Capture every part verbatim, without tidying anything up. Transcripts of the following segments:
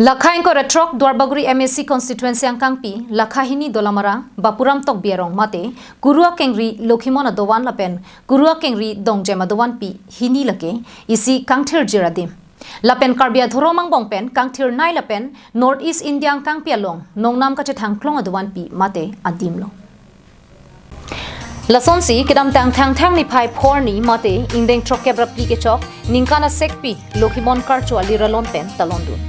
Lakha ingkoi ra throk Duarbagori M A C constituency angkangpi, lakha hini Dolamara, Bapuram Tokbi arong mate, Kuru akengri Lokhimon adovan lapen Kuru akengri Dongjem adovanpi hini lake isi kangthirjir adim. Lapen Karbi adhorom angbong pen kangthirnei lapen North East India angkangpi along nongnam kachethangklong adovanpi mate adimlo. Lasonsi kedamtang Thangthang niphai pho arni mate ingdeng throkkep ra phli kechok ningkan asekpi Lokhimon karcho alir alon pen talondun.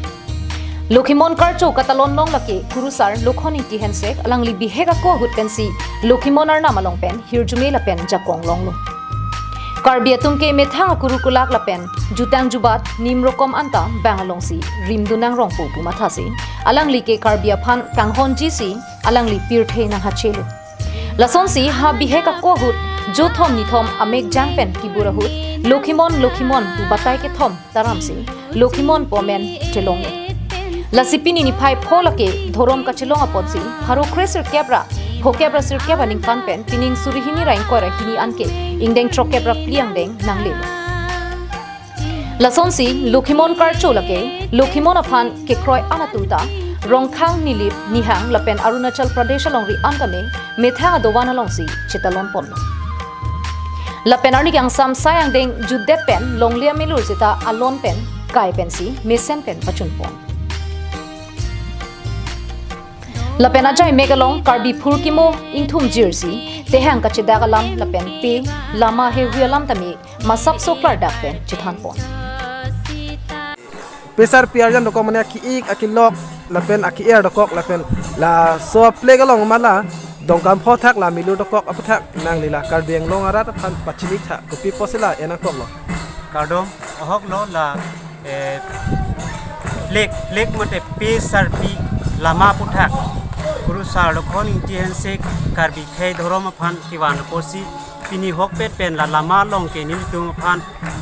Lokhimon karcho katalon long lake Kurusar Lokhon Ingti Hensek, alangli bihek ako ahut pensi Lokhimon arnam along pen hirjume lapen jakong longlo. Karbi atum ke methang akuru kulak lapen jutang jubat nim rokom anta bang alongsi rimdun nangrongpo pu mathasi, alangli ke Karbi aphan kanghonjisi alangli pirthe nanghachelo. Lasonsi ha bihek ako ahut jothom nithom amek jang pen kibur ahut Lokhimon, Lokhimon pu batai kethom taramsi Lokhimon pu amen chelonglo. Lasi pini niphai pho lake dhorom kachelong apotsi pharo kre sirkep ra phokep ra sirkep aningkan pen pining suri hini ra ingkoi ra hini anke ingdeng throkkep ra phli angdeng nanglelo. Lasonsi Lokhimon karcho lake Lokhimon aphan kekroi an atum ta Rongkhang, Nilip, Nihang lapen Arunachal Pradesh alongri an tame methang adovan alongsi chetalon ponlo. Lapen arni kangsam sai angdeng jutdet pen longle amelur seta alon pen kai pensi mesen pen pachun pon. Lapen ajai mek along Karbi phurkimo ingthum jirsi tehang kachedak alam lapen pe lama hehui alam tame masapso klardak pen chethan pon. Pesar piar jan dokok mane aki-ik, akilok, lapen aki-er dokok, lapen laso plek along mala dongkam phothak la milur dokok aputhak nangli la Karbi Anglong arat aphan pachini tha kopi pusi la enang koklo. Kardom, ahoklo la, eh, plek, plek mate pesarpi lama aputhak Kurusar Lokhon Ingti Hensek Karbi khei dhorom aphan kevan apotsi pini hokpet pen la lama along ke nelitum aphan,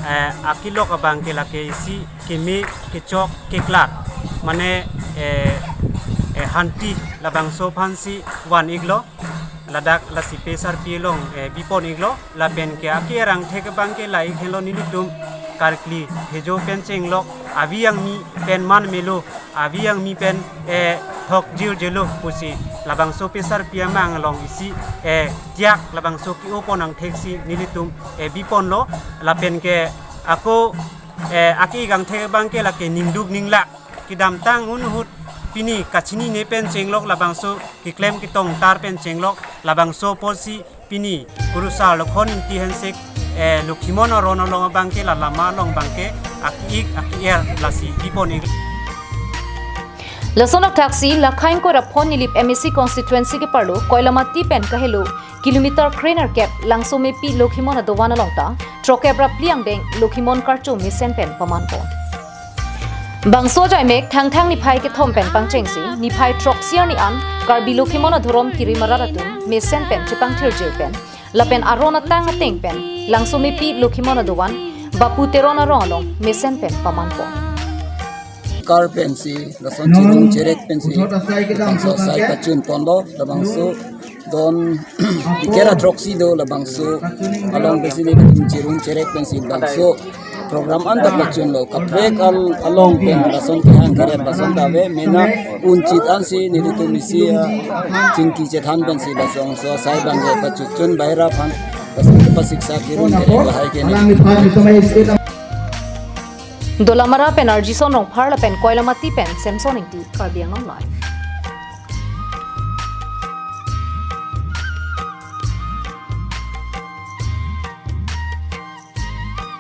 eh, akilok abang ke lake isi keme kechok keklar mane, eh, eh, hanti labangso aphansi van-iklo. Ladak lasi pesarpi along, eh, bipon-iklo. Lapen ke aki-er angthek abang ke la-ik henlo, nelitum karkli hejo pen chenglok, avi angmi pen man melo, avi angmi pen, eh, thok jirjelo pusi labangso pesarpi amang along isi, eh, diak labangso ke-opon angtheksi nelitum, eh, biponlo. Lapen ke ako, eh, aki-ik angthek abang ke lake ningduk ninglak kedamtang un ahut pini kachinine pen chenglok, labangso keklem ketong tar pen chenglok, labangso apotsi pini Kurusar Lokhon Ingti Hensek, eh, Lokhimon aron along abang ke la lama along abang ke aki-ik aki-er lasi bipon-ik. Lason athaksi lakha ingkoi ra pho Nilip M A C constituency keparlo Koilamati pen kahelo kilometer kre nerkep Langsomepi Lokhimon adovan along ta throkkep ra phli angdeng Lokhimon karcho mesen pen paman pon. Bangso ajai mek Thangthang niphai kethom pen pangchengsi niphai throksi arni an Karbi Lokhimon adhorom kirim arat atum mesen pen chepangthirjir pen lapen aron atang ateng pen Langsomepi Lokhimon adovan Bapu Teron arong along mesen pen paman pon. Kar pensi, lason chirum cherek pensi, labangso asai pachun ponlo, labangso don dikera throksi do, labangso along pensi nelitum chirum cherek pensi labangso program anta pachunlo. Kaprek al-, along pen lason kehang keret lason ta ave, mena unchit ansi nelitum isi, ah, chingki chethan pensi labangso asai abang ke pachun, baira aphan lason kepasiksa kirum keret lahai ke ne. Dolamara pen Arjison Rongphar lapen Koilamati pen Samson Ingti, Karbi Anglong Live.